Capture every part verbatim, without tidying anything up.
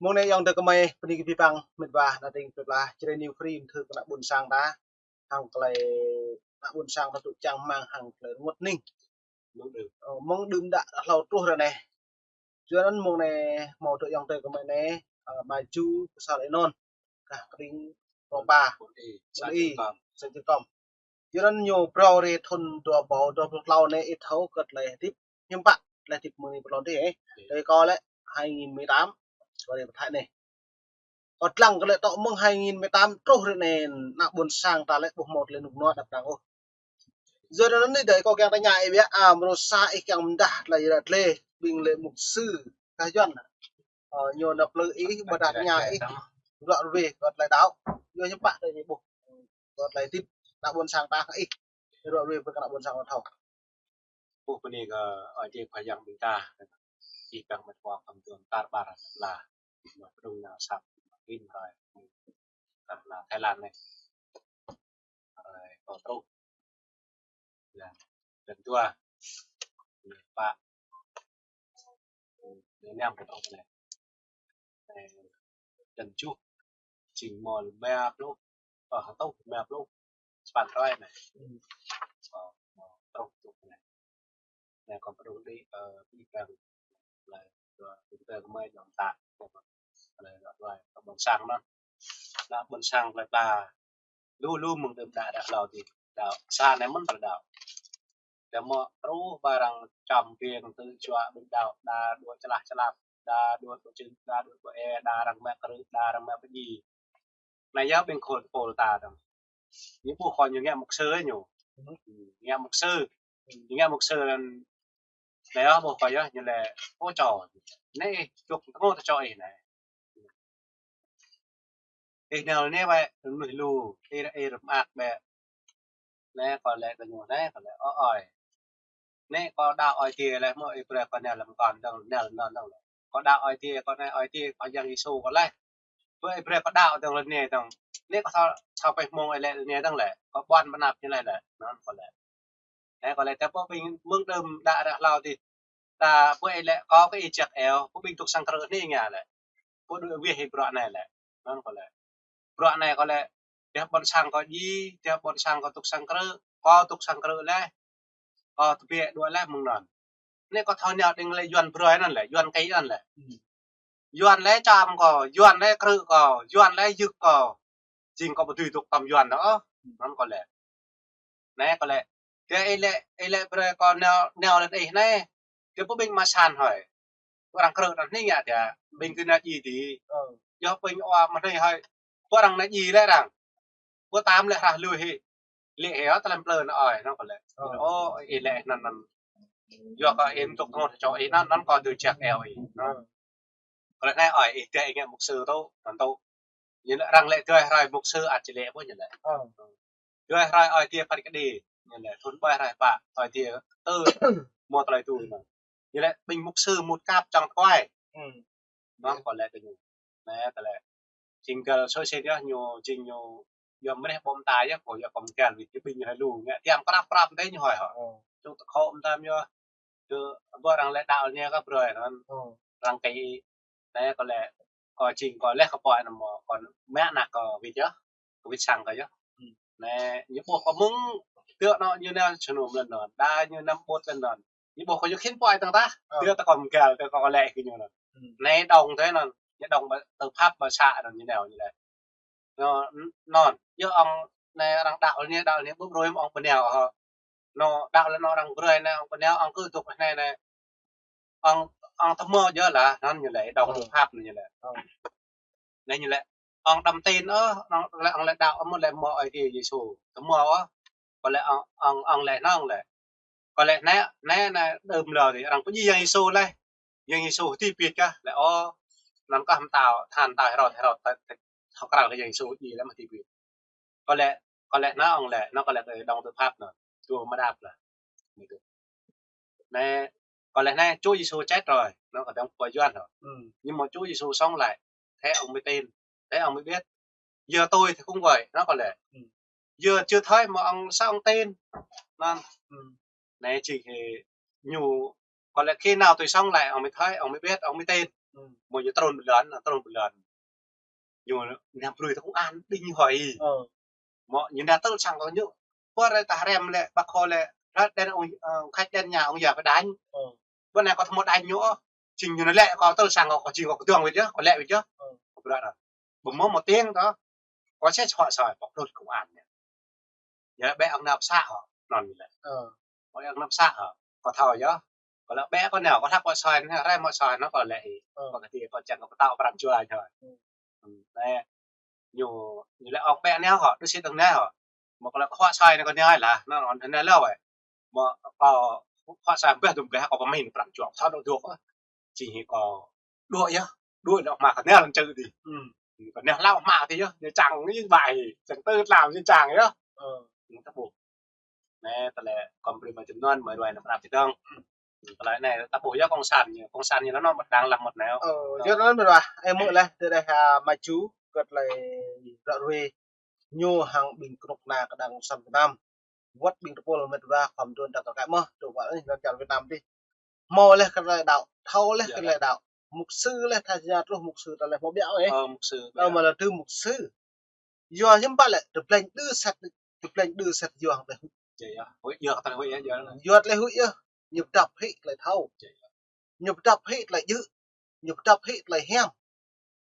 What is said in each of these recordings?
Mông anai ayŏng adơi gơmơi, bơni kơ abih bang mĕt wa, ană tring plơi pla, Jrai New Free, mơthưr kơ ană ƀôn sang ta, hăng tơlơi ană ƀôn sang ta tŭ čang rơmang hăng tơlơi rơngot hning. Mơ̆ng đưm, ơ, mơ̆ng đưm đă hlâo truh ră anai. Yua anŭn mông anai hmâo dŏ ayŏng adơi gơmơi anai, ơ, Maju, Ksor Ênon, gah kơring Krông Pa, Ƀuôn Ih, xã Čư̆ Kŏm. Yua anŭn ñu phrâo rai thŭn dua rơbâo dua pluh klâo anai ih thâo kơ tơlơi hơdip hiư̆m pă, tơlơi hơdip mơ̆ng anai pơ lŏn adih, ơ. Tui kâo lĕ hai nghìn mười tám, kâo rai pơthâo anai. Kâo lăng kơ lĕ tŏ mơ̆ng hai nghìn mười tám truh ră anai ană ƀôn sang ta lĕ ƀu hmâo tơlơi rơnŭk rơnua đăp đang ôh. Yua anŭn anai dơi kâo kiăng tơña ih biă, a, mrô sa ih kiăng pơdah tơlơi ră tơlơi ƀing lĕ mục sư kah Yuan. Ơ, ñu nao plư ih, ƀôdah tơña ih, ruă ruê kơ tơlơi đaŏ. Yua hiư̆m pă tơlơi ñu ƀuh kơ tơlơi hơdip ană ƀôn sang ta hăng ih. Ruă ruê kơ ană ƀôn sang ta thâo. Ơ, bơni kơ Ơi Adai Khua Yang ƀing ta. Ih păng mĕt wa khŏm tơm tar ƀar la. Mă pơdrŏng nao săp, ƀing hrơi. Kar la Thái Lan anai. Hrơi kơ truh. Lĕ, lĕ dua. Lĕ pă. Lĕ năm kơ truh anai. Lĕ, lĕ tơjuh. Jing mol rơma pluh. Ơ, hơtuh rơma pluh. Sapăn hrơi anai. Ơ, truh, truh anai. Anai kâo pơdrŏng đĭ, ơ, ƀing ta, lĕ, ƀing ta gơmơi ayŏng ta, lĕ, lĕ, lĕ, kơ ƀôn sang anŭn. Ană ƀôn sang plơi pla, lu lu mơ̆ng đưm đă đă hlâo adih, đaŏ, sa anai mơ̆n ta đaŏ. Đa mơ̆ truh ƀơi arăng čăm biêng tơjuă ƀing đaŏ, đa đuaĭ čơlah čơlap, đa đuaĭ ƀu čư̆, đa đuaĭ ƀu ê, đa arăng mă krư̆, đa arăng mă pơdjai. Anai yơh ƀing khul pôl ta dơ̆ng. Ñu ƀuh kơ ñu ngă mục sư ñu. Ngă mục sư. Ñu ngă mục sư anŭn. Anai yơh ƀuh kơ yơh ñu lĕ pô čô. Anai čuk tơngô tơ čô ih anai. Ih nao anai bĕ, mơnuih lu, ih, ih rơmang bĕ. Anai kâo lĕ kơ ñu, anai kâo lĕ, ơ ơi. Anai kâo đaŏ Ơi Adai lĕ, mơ̆ ih brơi kâo nao lăm kon dơ̆ng, nao lăm non dơ̆ng lĕ. Kâo đaŏ Ơi Adai, kâo anai Ơi Adai, kâo Yang Yêsu kâo lĕ. Bơ ih brơi kâo đaŏ dơ̆ng lăm anai dơ̆ng. Anai kâo thâo, thâo pĕ mông ih lĕ anai dơ̆ng lĕ. Kâo ƀuăn pơanăp ñu lĕ lĕ. Anŭn kâo lĕ. Anai kâo lĕ, tơpă ƀing mơ̆ng đưm đă đă hlâo adih. Ta ƀu ih lĕ kâo kơ ih jak eo, ƀu ƀing tŭk sang krư̆ anai ngă lĕ. Ƀu đuaĭ wih ih bruă anai lĕ. Anŭn kâo lĕ. Bruă anai kâo lĕ, tơdah ƀôn sang kâo djai, tơdah ƀôn sang kâo tŭk sang krư̆, kâo tŭk sang krư̆ leh, kâo tơbiă đuaĭ leh mơ̆ng anŭn. Anai kâo thâo nao đing lĕ Yuan brơi anŭn lĕ, Yuan kơ anŭn lĕ. Yuan lĕ čăm kâo, Yuan lĕ krư̆ kâo, Yuan lĕ yŭk kâo. Jing kâo ƀu dưi tŭk tơm Yuan ôh. Anŭn kâo lĕ. Anai kâo lĕ. Tơdah ih lĕ, ih lĕ brơi kâo nao, nao lăn ih anai. Tơdah ƀu ƀing mă sang hơi. Ƀu arăng krư̆ anŭn hning yă tơdah. Ƀing kơ nao djai adih. Ơ. Yua ƀing ua mơ̆ng anai hơi. Ƀu arăng nao djai lĕ arăng. Ƀu tam lĕ hrah lui hĭ. Lĕ hĭ ơ tơlơi plư anŭn ơi, anŭn kâo lĕ. Ơ. Ơ, ih lĕ anŭn anŭn. Yua kơ ih tŭk tơngô tơ čô ih anŭn, anŭn kâo dưi jak eo ih. Anŭn. Kâo lĕ anai ơi, ih tơdah ih ngă mục sư tŭ, anŭn tŭ. Ñu lĕ arăng lĕ dơi hrơi mục sư ăt či lĕ ƀu ñu lĕ. Ơ. Dơi hrơi Ơi Adai phat kơđi, ñu lĕ thŭn ƀơi hrơi pă, Ơi Adai tơ mơ̆ tơlơi tui anŭn. Ñu lĕ ƀing mục sư mŭt kăp čŏng tơkuai. Anŭn kâo lĕ kơ ñu. Anai kâo lĕ. Jing găl sui sĭt yơh ñu, jing ñu, yua mơneh ƀô̆ mơta yơh, kâo yua kâo mơ̆ng găl wĭt kơ ƀing ñu hơi lu, ngă tiăm krăp krăp tơ ñu hơi hŏ. Ơ. Čuk tơkhŏ mơtam yơh. Tơ ƀơi arăng lĕ đaŏ anai kơ brơi anŭn. Ơ. Arăng kơ ih. Anai kâo lĕ, kâo jing kâo leh kơ pô anŭn mơ̆, kâo mă ană kâo wĭt yơh. Kâo wĭt sang kâo yơh. Anai, ñu ƀuh kâo mơ̆ng, tơ̆ anŭn ñu nao čơnum lăn anŭn. Đa ñu năm ƀut lăn anŭn. Ñu ƀuh kâo ñu khĭn pô ai tăng tah. Ơ. Tơ̆ tơ kâo mơ̆ng găl, tơ kâo lĕ kơ ñu anŭn. Anai đŏng tơ anŭn. Ñu đŏng ƀơi tơ phap ƀơi să anŭn ñu nao ñu lĕ. Anŭn, anŭn, yơh ŏng anai arăng đaŏ anai, đaŏ anai, ƀu brơi mơ̆ ŏng pơnao hŏ. Anŭn, đaŏ lĕ anŭn arăng brơi anai, ŏng pơnao, ŏng kơ tŭk anai anai. Ŏng, ŏng tơmơ̆ yơh lah, anŭn ñu lĕ, đŏng tơ phap anŭn ñu lĕ. Anai ñu lĕ, ŏng đăm tin ôh, anŭn lĕ, ŏng lĕ đaŏ mơ̆ lĕ mơ̆ Ơi Adai Yêsu. Tơmơ̆ ôh, kâo lĕ ŏng, ŏng, ŏng lĕ anŭn lĕ. Kâo lĕ anai, anai, anai, đưm lơ adih, arăng pơdjai Yang Yêsu leh. Yang Yêsu hơdip wĭt kah, lĕ ôh, anŭn kah mơtao, than mơtao Hêrôd, Hêrôd, ta, ta, thâo krăn kơ Yang Yêsu djai leh mơ̆ hơdip wĭt. Kâo lĕ, kâo lĕ anŭn ôh lĕ, anŭn kâo lĕ kơ đŏng tơ phap anŭn, tui mơdăp lah. Anai, kâo lĕ anai, Chúa Giêsu chết rồi, anŭn kâo đŏng pô Yuan hŏ. Nhưng mà Chúa Giêsu sống lại, thế ông mới tin, thế ông mới biết. Giờ tôi thì cũng vậy, anŭn kâo lĕ. Giờ chưa thấy mà ông, sao ông tin? Anŭn. Anai jing hĭ ñu, kâo lĕ khi nào tôi sống lại, ông mới thấy, ông mới biết, ông mới tin. Mơ̆ ñu trŭn ƀơi lŏn, trŭn ƀơi lŏn. Ñu nao brơi tơ công an, đĭ ñu hơi. Mơ̆ ñu nao tơl sang kơ ñu. Pơ rơi ta hrăm lĕ, ƀă kơ lĕ, rơ̆t đen ông, ơ, khách đen nhà ông già phải đánh. Bơ anai kâo thâo mơ̆ đánh ñu ôh. Jing ñu nao lĕ kâo tơl sang kâo, kâo jing kâo kơdơ̆ng wĭt yơh, kâo lĕ wĭt yơh. Kâo brơi anŭn. Ƀu hmâo mơ̆ tiếng kâo. Kâo sĕ huă soi, kâo brơi công an ñu. Yơh, ƀĕ ông nao pơ să hŏ, anŭn ñu lĕ. Ƀĕ ông nao pơ să hŏ. Kâo thâo yơh. Kâo lĕ ƀĕ kâo nao, kâo hlăp mơ̆ soi, rai mơ̆ soi, anŭn kâo lĕ ih. Kâo kơ ti kâo čang kâo pơtao pran jua ñu. Anai, ñu, ñu lĕ ong ƀĕ nao hŏ, đu sĭt ong nao hŏ. Mơ̆ kâo lĕ kâo huă soi anai kâo nao lah, anŭn ong nao lĕ wơ̆t. Mơ̆ kâo huă soi ƀĕ dum ƀĕ kâo pơmĭn pran jua, thâo dŏ dŏ. Jing hĭ kâo dŏ yơh, dŏ anŭn hmua kâo nao lăng čư̆ dih. Kâo nao hlâo hmua ti yơh, ñu čang ñu ƀai, čang tơ tlam ñu čang yơh. Ñu ta ƀuh. Anai, tơlơi kâo brơi mă jơnum mơ̆ ruai anŭn prap ti dong. Tơlơi anai ta ƀuh yơh cộng sản ñu, cộng sản ñu lĕ anŭn mơ̆ đang lăm mơ̆ nao. Ơ, yơh anŭn mơ̆ ruai, ơ mơ̆ lĕ, tơ đeh, a, mă jơnum, kơ tơlơi ră ruai. Ñu hăng ƀing kơnuk kơna kơđang cộng sản Việt Nam. Wơ̆t ƀing tơpul mĕt wa khŏm dŏ ta kơ kăi mơ̆, tŭ wa ơi, lŏn čar Việt Nam dih. Hmâo lĕ kơ tơlơi đaŏ, thâo lĕ kơ tơlơi đaŏ. Mục sư lĕ, tha ñu truh mục sư ta lĕ hmâo ƀiă ôh. Ơ, mục sư, ơ, ƀiă. Mă lĕ tơ mục sư. Yua hiư̆m pă lĕ, tơplĕnh đơ sĕt, tơplĕnh đơ sĕt yua hăng tơlơi huĭ. Yua kơ tơlơi huĭ yơh, yua. Yua tơlơi huĭ yơh. Ñu pơdŏp hĭ tơlơi thâo. Ñu pơdŏp hĭ tơlơi djơ̆. Ñu pơdŏp hĭ tơlơi hiam.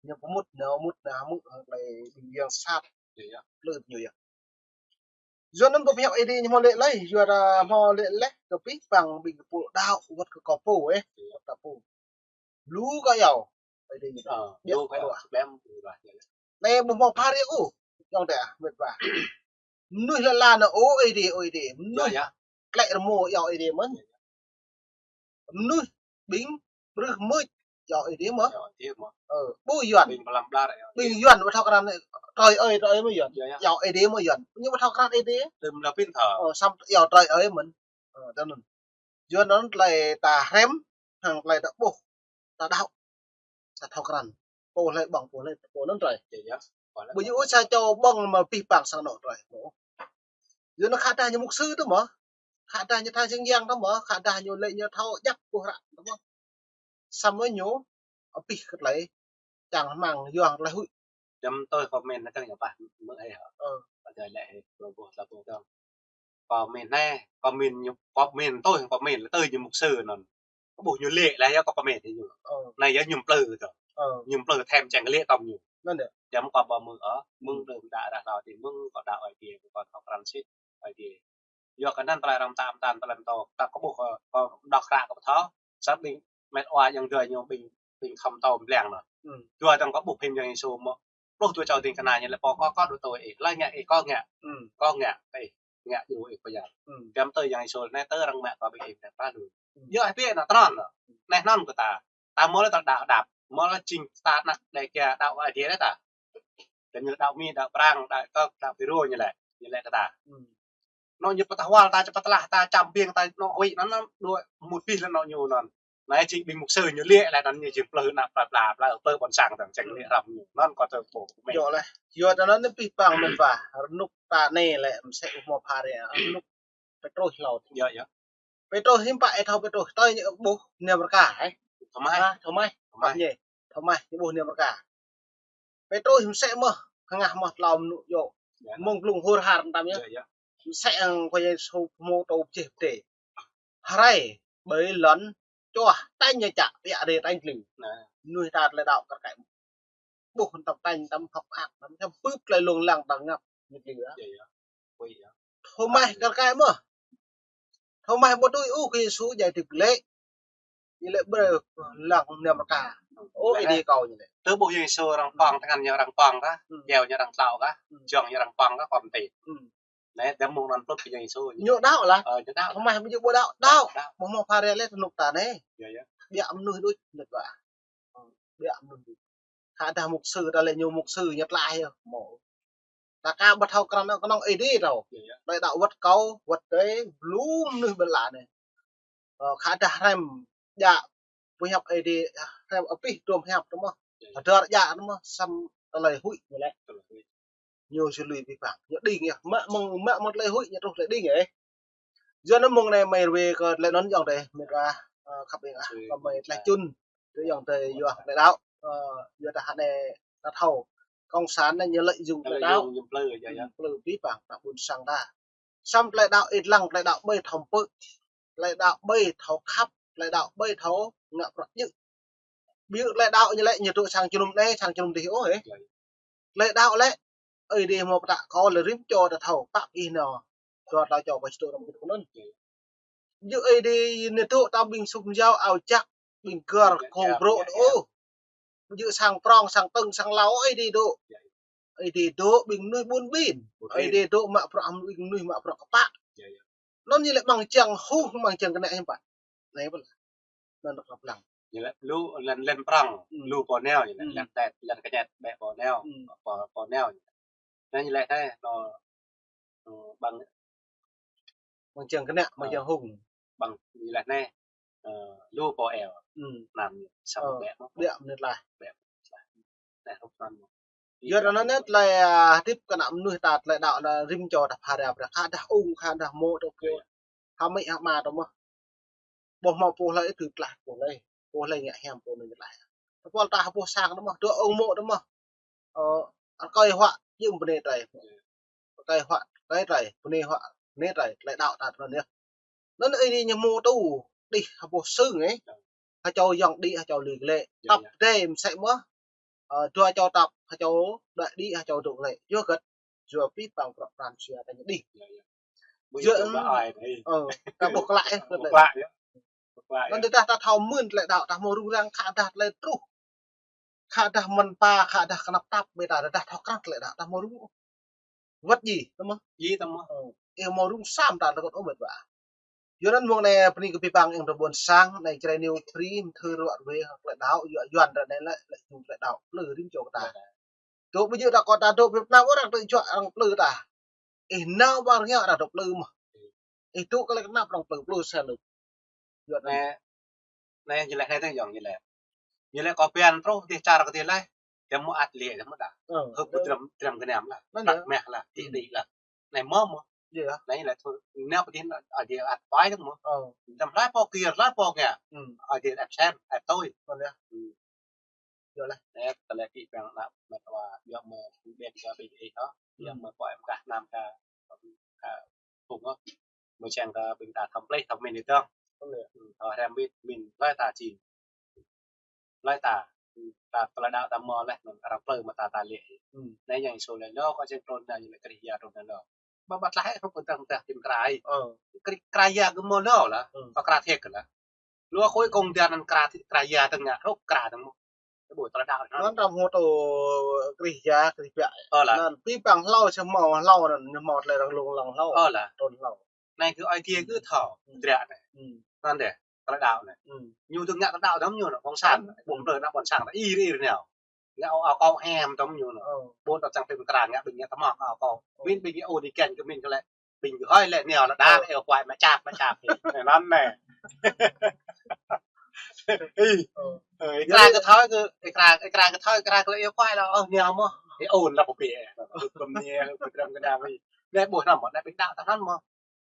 Ñu pơmŭt, ñu mŭt, ñu mŭt hăng tơlơi ƀing yang sat. Plư ñu yơh. Yua anŭn pơhiăp Ơi Adai ñu hmâo lĕ lơi, yua ta hmâo lĕ lĕ, kơ pih păng ƀing kơ pô đaŏ wơ̆t kơ kâo pô, ơ, wơ̆t ta pô. Lu kơ yua, Ơi Adai ñu. Ơ, ƀiă lu kơ kâo yua. Anai ƀu hmâo phara ôh, yua tơ, mĕt wa. Mơnuih lăi lăi nao, ơ Ơi Adai, ơ Ơi Adai. Mơnuih klĕ rơmô yua Ơi Adai mơ̆n. Mơnuih ƀing brưh mưč yua Ơi Adai mơ̆n. Yua Ơi Adai mơ̆n. Ơ, ƀu Yuan. Ƀing pơlăm đar yua Ơi Adai. Ƀing Yuan ƀu thâo krăn Ơi Adai, Ơi Adai mơ̆n Yuan. Yua, yua. Yua Ơi Adai mơ̆n Yuan. Ñu ƀu thâo krăn Ơi Adai. Tơm la pin thơ. Ơ, samơ̆ yua Ơi Adai mơ̆n. Ơ, tơ anŭn. Yua anŭn tơlơi ta hrăm, hăng tơlơi ta ƀuh, ta đaŏ. Ta thâo krăn. Pô hlơi ƀơ̆ng, pô hlơi, pô anŭn rơi. Yua, yua. Ƀu djơ̆ ôh sa čô ƀơ̆ng mă pih păng sang anŏ rơi. Yua anŭn khă dah ñu mục sư tơ mơ̆. Khă dah ñu tha jing yang tơ mơ̆. Khă dah ñu lĕ ñu thâo djăp ƀuh ră tơ mơ̆. Samơ̆ ñu abih kơ tơlơi čang rơmang yua hăng tơlơi huĭ. Jăm tui comment anai kơ ñu pah mơ̆ hĭ hă. Ơ. Pơdơi lĕ hĭ, ƀu ƀuh tơlơi ƀuh dong. Comment anai, comment ñu, comment tui comment lĕ tui ñu mục sư anŭn. Kâo ƀuh ñu lĕ lah yơh kâo comment hĭ ñu. Ơ. Anai yơh ñu plư tơ. Ơ. Ñu plư thêm čang lĕ tơm ñu. Anŭn yơh. Jăm kâo ƀu mơ̆ ôh, mơ̆ng đưm đă ră hlâo dih mơ̆ng kâo đaŏ Ơi Adai, kâo thâo krăn sĭt Ơi Adai. Yua kơ anŭn tơlơi arăng tam tam tơlơi tơ, ta kâo ƀuh, ơ, kâo đŏk hră kâo thâo, sat ƀing mĕt wa yang dơi ñu ƀing, ƀing khŏm tơm blang anŭn. Yua tơ̆ng kâo ƀuh phim Yang Yêsu mơ̆. Pluh dua čô ding kơna ñu lĕ pô kâo, kâo đuaĭ tui ih, laĭ ngă ih, kâo ngă. Kâo ngă, ih, ngă djru ih pơyơr. Jăm tui Yang Yêsu anai tơ arăng mă kâo ƀing ih anai pơlư. Yua ih ƀiă anŭn tơnăn anŭn. Anai anŭn kơ ta. Ta mơ̆ lĕ ta đaŏ đăp. Mơ̆ lĕ jing ta anăk Dêga đaŏ Ơi Adai lĕ ta. Kơ ñu đaŏ Mi, đaŏ Prang, đaŏ Kơk, đaŏ Pêrô ñu lĕ. Ñu lĕ kơ ta. Anŭn ñu pơtah wăl ta, čơpơtlah ta, čăm ƀing ta, anŏ huĭ anŭn, anŭn, đuaĭ mŭt pih lĕ anŏ ñu anŭn. Anai jing ƀing mục sư ñu lĕ lĕ anŭn ñu jing plư anăp pla pla, plư, plư ƀôn sang tơ̆ng čang lĕ hrăm ñu. Anŭn kâo tơ pô. Yua lĕ, yua tơ anŭn pih păng mĕt wa, rơnŭk ta anai lĕ mơsĕ ƀu hmâo phara, rơnŭk Pêtrôs hlâo. Yua, yua. Pêtrôs hiư̆m pă ih thâo Pêtrôs, tơl ñu ƀuh anai Amêrika, ơ. Thomas. Hă, Thomas. Thomas. Ñu. Thomas, ñu ƀuh anai Amêrika. Pêtrôs mơsĕ mơ̆, hơngah mơ̆ tlâo mơnŭ yơh. Yua. Mơ̆ng blung hur har tam yơh. Yua, yua. Mơsĕ hăng Khua Yêsu hmâo tơlơi pơjeh pơdai. Hrơi, ƀơi lŏn, čuah, tañ ñu čă, ƀiă rê tañ klư. Anai. Mơnuih ta tơlơi đaŏ kar kaĭ. Ƀuh tăm tañ, tăm hŏk hak, tăm čăm pưp tơlơi lông lăng tơngăp. Ñu klư yơh. Yua, yua. Ui, yua. Thomas kar kaĭ mơ̆. Thomas ƀu tui ôh kơ Yêsu djai hơdip glaĭ. Ñu lĕ brơi lăng anai Amêrika. Ơ, Ơi Adai kâo ñu lĕ. Tơ ƀuh Yêsu arăng pơ̆ng, tơngan ñu arăng pơ̆ng kah, djeo ñu arăng tlao kah, jŏng ñu arăng pơ̆ng kah, kơm tĭ. Anai, tơm mơ̆ng anŭn plŭt kơ Yêsu. Ñu đaŏ lah. Ơ, ñu đaŏ. Thomas ƀu djơ̆ ƀu đaŏ, đaŏ. Đaŏ. Ƀu hmâo phara lĕ rơnŭk ta anai. Yua, yua. Ƀiă mơnuih đôč, mĕt wa. Ƀiă mơnuih đôč. Khă dah mục sư, ta lĕ ñu mục sư, ñu tlaih yơh. Hmâo. Ta ka ƀu thâo krăn kơnơ̆ng Ơi Adai tơ. Yua, yua. Tơlơi đaŏ wơ̆t kâo, wơ̆t tơi, blung mơnuih ƀơi lŏn anai. Ơ, khă dah hrăm djă pơhiăp Ơi Adai, hrăm abih tơm hiăp tơ mơ̆. Yua, yua. Hơdơr djă tơ mơ̆, samơ̆ tơlơi huĭ ñu lĕ. Tơlơi huĭ. Ñu sui lui pih păng. Ñu đing yơh. Mă mơ̆ng, mă mơ̆ng tơlơi huĭ, ñu truh tơlơi đing yơh. Yua anŭn mơ̆ng anai mơi ruai kơ tơlơi anŭn yơh dêh. Mĕt wa, ơ, khăp ih ah. Kơ mơi tơlơi čun. Tơ yŏng tơ yua tơlơi đaŏ, ơ, yua tơ hơnai ta thâo. Cộng sản anai ñu lợi dụng tơlơi đaŏ. Ñu plư, yua, yua. Plư abih bang ană ƀôn sang ta. Samơ̆ tơlơi đaŏ ih lăng, tơlơi đaŏ ƀu thâo pơ̆k. Tơlơi đaŏ ƀu thâo khăp, tơlơi đaŏ ƀu thâo ngă prăk djơ̆. Ƀiă tơlơi đaŏ ñu lĕ ñu dŏ sang jơnum anai, sang jơnum adih ôh, hă. Tơlơi đaŏ lĕ, Ơi Adai hmâo pơtă kơ lĕ rĭm čô ta thâo, pap ih nao. Dua tơlơi čô kơ čơtŭ răm kơtŭ anŭn. Ƀu djơ̆ Ơi Adai ñu dŏ tơm ƀing sum jao ao jak, ƀing gơr kông brô̆ ôh. Ƀu djơ̆ sang prong, sang tơ̆ng, sang hlâo Ơi Adai dŏ. Ơi Adai dŏ ƀing mơnuih ƀun ƀin. Ơi Adai dŏ mă bruă ƀing mơnuih mă bruă kơpă. Anŭn ñu lĕ mơ̆ng čang huh, mơ̆ng čang kơnĕ hiư̆m pă. Anai pơlă. Anŭn rơkâo pơlăng. Ñu lĕ lu lĕn, lĕn prong, lu pô nao, ñu lĕ lĕn tet, lĕn kơñet, ƀĕ pô nao, pô, pô nao. Anai ñu lĕ anai, anŏ, anŏ ƀăng, ƀăng čang kơnĕ, ƀăng čang hung. Ƀăng ñu lĕ anai, ơ, lu pô eo. Anăm ñu, samơ̆ ƀĕ mơ̆. Ƀĕ mơnit lah. Ƀĕ mơnit lah. Anai hrup anŭn mơ̆. Yua anŭn anai tơlơi, ơ, hơdip kơ ană mơnuih ta tơlơi đaŏ anai rĭm čô ta phara brơi. Khă dah ung, khă dah mô̆, dah pô. Hă amĭ hă ama ta mơ̆n. Ƀu hmâo pô hlơi ih tŭ tlaih pô hlơi. Pô hlơi ngă hiam pô anŭn tlaih. Tơpul ta hơpô sang ta mơ̆n, dŏ ung mô̆ ta mơ̆n. Ơ, rơkơi huă jing bơnai trai. Rơkơi huă rơkơi trai, bơnai huă bơnai trai, tơlơi đaŏ ta tơ anŭn yơh. Anŭn Ơi Adai ñu hmâo tŭ đih hơpô sưng ih. Hơčâo yŏng đĭ, hơčâo lui glĕ. Tăp dai mơsĕ mơ̆n. Ơ, dua čô tăp, hơčâo đuaĭ đĭ, hơčâo dŏ glĕ. Yua hơget? Yua abih bang bruă pran jua ta ñu đih. Yua, ơ, ta ƀuh klă ih. Anŭn tơdah ta thâo mơ̆n tơlơi đaŏ, ta hmâo rŭng răng khă dah tơlơi truh. Khă dah mơ̆n pa, khă dah kơnăp tap, ƀĕ ta tơdah thâo krăn tơlơi đaŏ, ta hmâo rŭng. Wăt djai, tơmơ̆. Djai tơmơ̆. Ơ, ih hmâo rŭng sam ta tơkŭt ôh mĕt wa. Yua anŭn mơ̆ng anai bơni kơ abih bang ih tơ ƀôn sang, anai Jrai News Free, mơthưr ruă ruai, tơlơi đaŏ, yua Yuan ră anai lĕ, lĕ jum tơlơi đaŏ, plư rĭm čô ta. Tŭ ƀu djơ̆ ta kơ ta dŏ Việt Nam arăng tơčuă arăng plư ta. Ih nao ƀơi arăng yua arăng dŏ plư mơ̆n. Ih tŭ kơ lĕ kơnăp arăng plư, plư sel lu. Yua anŭn. Anai, anai ñu lĕ anai tơ yŏng ñu lĕ. Ñu lĕ kơ ƀiă truh dih čar kơ dih lĕ. Dăm mơ̆ ăt lĕ dăm mơ̆ đa. Ơ, hơ̆k ƀu dram, dram kơnam lah. Anŭn yơh. Mah lah, dih dih lah. Anai mơ̆ mơ̆. Yơh. Anai lĕ tŭ, nao pơ dih anai, ăt dih ăt pai dăm mơ̆. Ơ. Dăm hlơi pô kiăng, hlơi pô ngă. Ăt dih ăt sem, ăt tui. Anŭn yơh. Yua lah. Anai, tơlơi kơ ƀing ană mơnuih ta, yua mơ̆ ƀing ta ƀing ih hă. Yua mơ̆ pô em kah nam kah, kah phung hă. Mơ̆ čang kơ ƀing ta thâo plih, thâo mĭn ih dơ̆ng. Thâo hrăm mĭn, mĭn hlơi ta či. Hlơi ta, ta tơlơi đaŏ ta mơ̆ lĕ, anŭn arăng plư mơ̆ ta ta lĕ. Anai yang sô lĕ lô, kơ čang trŭn anai lĕ Krist ya trŭn anai lô. Ƀă ƀă tlaih hrup kơ tơ̆ng tơ̆ng tim krai. Krai, krai ya kơ mơ̆ lô lah. Kơ krai thiăk lah. Lu khối kông dan anŭn krai, krai ya tơ̆ng ngă hrup krai tơ̆ng mơ̆. Ƀu tơlơi đaŏ anŭn. Anŭn ta hmâo tŭ Krist ya, Krist biă. Ơ lah. Anŭn abih bang hlâo, sơmâo hlâo anŭn, hmâo tơlơi răng lông lăng hlâo. Ơ lah. Trŭn hlâo. Anai kơ ai tiê kơ thâo, dra anai. Anŭn dih, tơlơi đaŏ anai. Ñu tŭ ngă tơlơi đaŏ tơ̆m ñu anŭn, ƀôn sang, ƀôn plư ană ƀôn sang, ih ih nao. Ngă ao kâo hiam tơ̆m ñu anŭn. Ƀôn ta čang tim krai ngă ƀing ngă tơmơ̆ ao kâo. Mĭn ƀing ngă ôh dih kĕn kơ mĭn kơ lĕ. Ƀing kơ hơi lĕ nao lĕ đa, eo kuai mă čap, mă čap. Anŭn anai. Ih. Ih kra kơ thâo kơ, ih kra, ih kra kơ thâo, ih kra kơ lĕ eo kuai lah, ơ, nao mơ̆. Ih ôn lah pô pê. Pơm nao, pơdrăm kơ đa ƀing. Anai ƀuh anŭn mơ̆, anai ƀing đaŏ tơnăn mơ̆.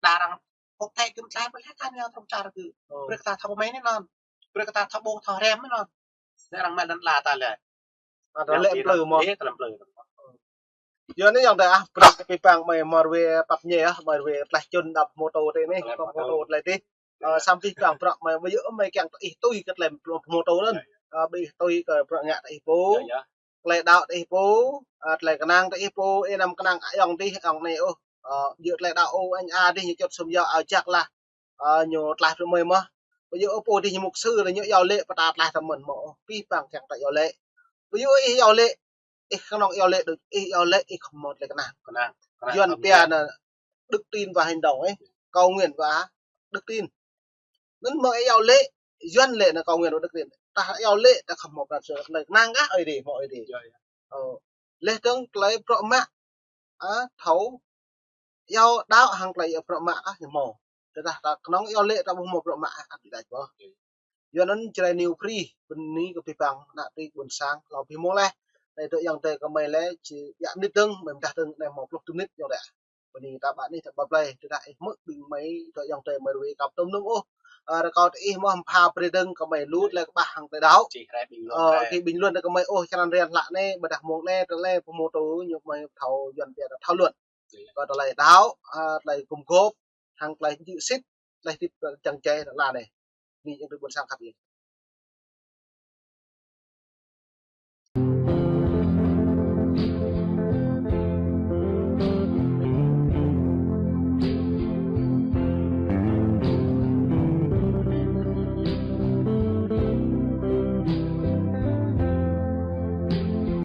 Đa arăng, pô kĕ kơ mơ̆ tlaih pơlĕ kơ nao tơ̆ng čar kơ. Brơi kơ ta thâo pơmĭn anŭn. Brơi kơ ta thâo ƀuh thâo hrăm anŭn. Anai arăng mă lăn la ta lĕ. Ada lĕ plư mơ̆. Ih, tơlơi plư. Yua anai yŏng tơ ah, bruă abih bang mơi mơ̆ ruai pap ñe ah, mơi ruai tlaih čun đăp mô tô tơ anai, pap mô tô tlaih tih. Ơ, samơ̆ abih bang bruă mơi, mơi yua mơi kiăng tơ ih tui kơ tlaih pap mô tô anŭn. Ơ, ƀing ih tui kơ bruă ngă tơ ih pô. Tlaih đaŏ tơ ih pô, ơ, tlaih kơnang tơ ih pô, ih anăm kơnang ayŏng dih, ayŏng anai ôh. Ơ, yua tlaih đaŏ ôh, anh a dih ñu čut sum yua ao jak lah. Ơ, ñu tlaih brơi mơi mơ̆. Ƀu djơ̆ ôh pô dih ñu mục sư lĕ ñu iâu laĭ pơtă tlaih tơmơ̆n mơ̆. Abih bang kiăng ta iâu laĭ. Ƀu djơ̆ ôh ih iâu laĭ. Ih kơnơ̆ng iâu laĭ đôč, ih iâu laĭ, ih khŏm mơ̆ tơlơi kơnang. Kơnang, kơnang. Yuan pia anŭn đức tin và hành động ih. Cầu nguyện và đức tin. Anŭn mơ̆ ih iâu laĭ, Yuan laĭ anŭn cầu nguyện và đức tin. Ta iâu laĭ, ta khŏm mơ̆ pran jua tơlơi kơnang kah Ơi Adai, mơ̆ Ơi Adai. Ơ, laih dơ̆ng tơlơi bruă mă, ơ, thâo iâu đaŏ hăng tơlơi iâu bruă mă kah ñu hmâo. Tơdah ta kơnơ̆ng iâu laĭ ta ƀu hmâo bruă mă ăt ƀu đač ôh. Yua anŭn Jrai News Free, bơni kơ abih bang ană tring ƀôn sang, hlâo abih mông laih. Anai dŏ yŏng tơ kơ mơi lĕ, či ƀiă mơnit dơ̆ng, mơi mơdah dơ̆ng, anai hmâo pluh dua mơnit yŏng tơ. Bơni ta ƀă anih ta ƀă plơi, tơdah ih hmư̆ ƀing mơi dŏ yŏng tơ mơi ruai kâo tơm nung ôh. Ơ, rơkâo tơ ih mơ̆ hăm pha brơi dơ̆ng kơ mơi lu tơlơi kơƀah hăng tơlơi đaŏ. Ơ, kơ bình luận tơ kơ mơi ôh črăn rian hlăk anai, ƀôdah mông anai, tơlơi pơmô tơ ñu mơi thâo Yuan pia tơ thâo luận. Kơ tơlơi đaŏ, ơ, tơlơi gum gôp, hăng tơlơi jư̆ sĭt, tơlơi tip čang čai tơ la anai. Anai jing tơ ƀôn sang khăp yơh.